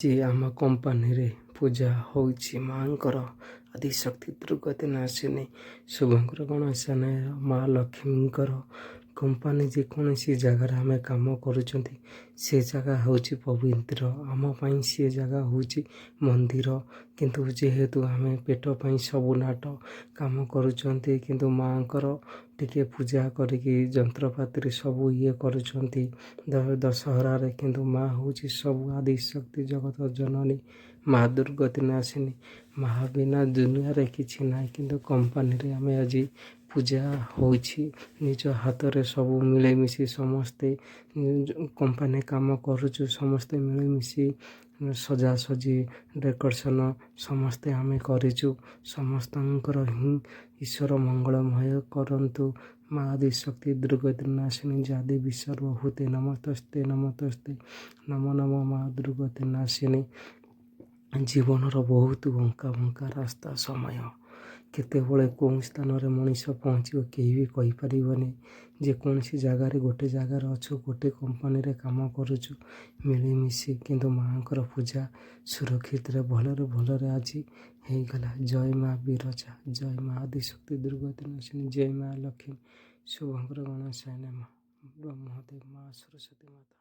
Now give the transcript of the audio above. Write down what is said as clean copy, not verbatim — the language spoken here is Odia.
ଆଜି ଆମ କମ୍ପାନୀରେ ପୂଜା ହେଉଛି ମାଆଙ୍କର, ଆଦିଶକ୍ତି ଦୁର୍ଗତି ନାଶିନୀ ଶୁଭଙ୍କର ଗଣେଶାନୟ ମା ଲକ୍ଷ୍ମୀଙ୍କର। କମ୍ପାନୀ ଯେକୌଣସି ଜାଗାରେ ଆମେ କାମ କରୁଛନ୍ତି, ସେ ଜାଗା ହେଉଛି ପବିତ୍ର ଆମ ପାଇଁ, ସେ ଜାଗା ହେଉଛି ମନ୍ଦିର। କିନ୍ତୁ ଯେହେତୁ ଆମେ ପେଟ ପାଇଁ ସବୁ ନାଟ କାମ କରୁଛନ୍ତି, କିନ୍ତୁ ମାଆଙ୍କର ଟିକେ ପୂଜା କରିକି ଯନ୍ତ୍ରପାତିରେ ସବୁ ଇଏ କରୁଛନ୍ତି ଦଶହରାରେ। କିନ୍ତୁ ମା ହେଉଛି ସବୁ, ଆଦିଶକ୍ତି ଜଗତ ଜନନୀ ମା ଦୁର୍ଗତି ନାଶିନୀ। ମା ବିନା ଦୁନିଆରେ କିଛି ନାହିଁ। କିନ୍ତୁ କମ୍ପାନୀରେ ଆମେ ଆଜି ପୂଜା ହେଉଛି, ନିଜ ହାତରେ ସବୁ ମିଳିମିଶି ସମସ୍ତେ କମ୍ପାନୀ କାମ କରୁଛୁ। ସମସ୍ତେ ମିଳିମିଶି ସଜାସଜି, ଡେକୋରେସନ୍ ସମସ୍ତେ ଆମେ କରିଛୁ। ସମସ୍ତଙ୍କର ହିଁ ଈଶ୍ୱର ମଙ୍ଗଳମୟ କରନ୍ତୁ। ମା ଆଦିଶକ୍ତି ଦୁର୍ଗତି ନାଶିନୀ, ଯା ଦେବୀ ସର୍ବଭୂତେ ନମସ୍ତସ୍ତେ ନମସ୍ତସ୍ତେ ନମ ନମ ମା ଦୁର୍ଗତି ନାଶିନୀ। ଜୀବନର ବହୁତ ବଙ୍କା ବଙ୍କା ରାସ୍ତା। ସମୟ କେତେବେଳେ କେଉଁ ସ୍ଥାନରେ ମଣିଷ ପହଞ୍ଚିବ, କେହି ବି କହିପାରିବନି। ଯେକୌଣସି ଜାଗାରେ ଗୋଟେ ଜାଗାରେ ଅଛୁ, ଗୋଟେ କମ୍ପାନୀରେ କାମ କରୁଛୁ ମିଳିମିଶି, କିନ୍ତୁ ମାଆଙ୍କର ପୂଜା ସୁରକ୍ଷିତରେ ଭଲରେ ଭଲରେ ଆଜି ହେଇଗଲା। ଜୟ ମା ବିରଜା, ଜୟ ମା ଆଦିଶକ୍ତି ଦୁର୍ଗତି ନାଶିନୀ, ଜୟ ମା ଲକ୍ଷ୍ମୀ, ଶୁଭଙ୍କର ଗଣେଶାୟ ନମଃ, ବ୍ରହ୍ମଦେବ, ମା ସରସ୍ୱତୀ ମାତା।